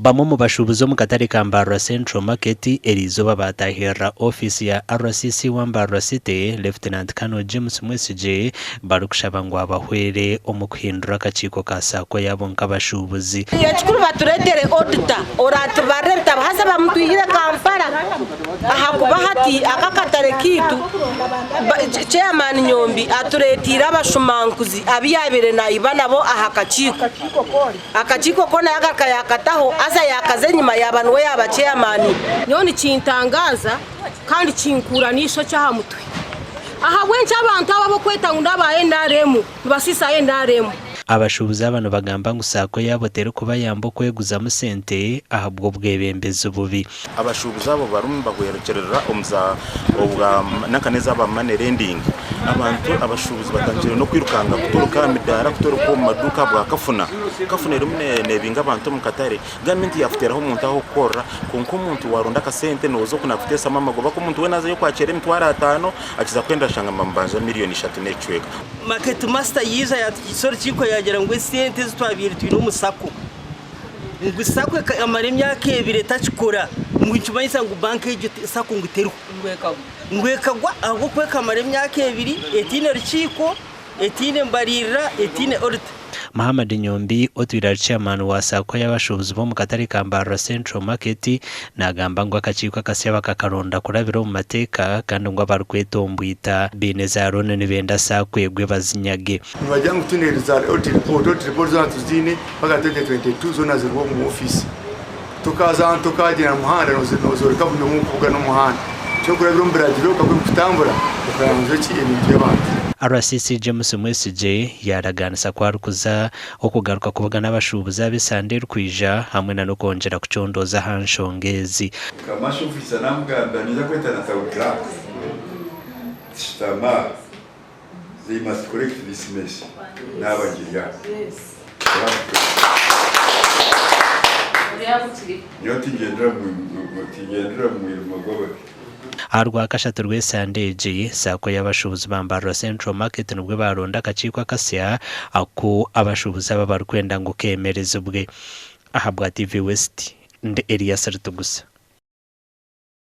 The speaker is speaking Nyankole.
Bamwe omu bashuubuzi omu katare ka Mbarara Central Market eriizooba baataahirira ofiisi ya RCC wa Mbarara City, Lieutenant Colonel James Mwesigye barikushaba ngu abahwere omu kuhindura akakiiko ka Sacco yaabo nk'abashuubuzi. Ekikuru batureetere auditor oratubarira ebitabo haza bamutwihire Kampala ahakuba hati aka akatare kaitu chairman Nyombi atureeteire abashumankuzi abu yaabaire naiba nabo aha kakiiko. Akakiiko koona yaagaruka yaakataho haza yaakaza enyima yaaba niwe yaaba chairman. Nyowe nikintangaaza kandi kinkuura n'eishokye aha mutwe. Ahabw'enki abantu abo ab'okweta ngu n'aba nrm nibasiisa nrm? Abashuubuzi aba nibagamba ngu Sacco yaabo terikubayamba okweguzamu sente ahabw'obwebembezi bubi. Abashuubuzi abo barimu nibahwerekyerera omu za obwa nanka n'eza ba money lending. Abantu abashuubuzi batandikire n'okwirukanga kuturuka aha midaara kuturuka omu maduuka ahabwa kafuna. Kafuna erimu neebinga abantu omu katare. Gavumenti yaakuteeraho omuntu ah'okukorera kwonka omuntu waaronda akasente nooza oku naakuteesamu amagoba ku omuntu weena azayo kwakiira emitwaro ataano akiza kwenda ashanga nibamubanja miriyoni ishatu n'ekicweka. Market master yaija yaatukiikisa orukiiko yaagira ngu esente ezi twabaire twine omu sacco ngu sacco ekamara emyaka ebiri etakikora ngu nikimanyisa ngu banka egyo sacco ngu teriho ngu ekagwa ahabw'okuba ekamara emyaka ebiri etaine rukiiko, etaine mbaririra, etaine auditor. Muhammad Nyombi otwire ari Chairman wa Sacco y'abashuubuzi b'omu katare ka Mbarara Central Market nagamba ngu akakiiko akasya bakakaronda kurabira omu mateeka kandi ngu abarikwetomboita baine za looni nibenda Sacco egwe bazinyage. Nibagira ngu twine za audit report, audit report zoona tuziine mpaka 2022 zoona ziriho omu ofiisi. Tokaza ahantu tokagyenda aha muhanda nozoreka buri omwe okubugana omu muhanda. Ekyokurabira omu biragiro okakuba ebikutambura okaranzya ki ebintu by'abantu. RCC James Mwesigye yaaragaanisa ku arikuza okugaruka kubugana abashuubuzi ab'esande erikwija hamwe na n'okwongyera kucondooza aha nshonga ezi. Commercial officer namugambira ninza kweta na town clerk shutama they must correct this mess naaba ngiri aha. Nyowe tingyendera mu mwirima gw'ababi. Aha Rwakashatu rw'esande egi, Sacco y'abashuubuzi ba Mbarara Central Market nibwo baaronda akakiiko akasya aku abashuubuzi aba barikwenda ngu keemerezibwe. Ahabwa TV West, ndi Elias Ritugusa.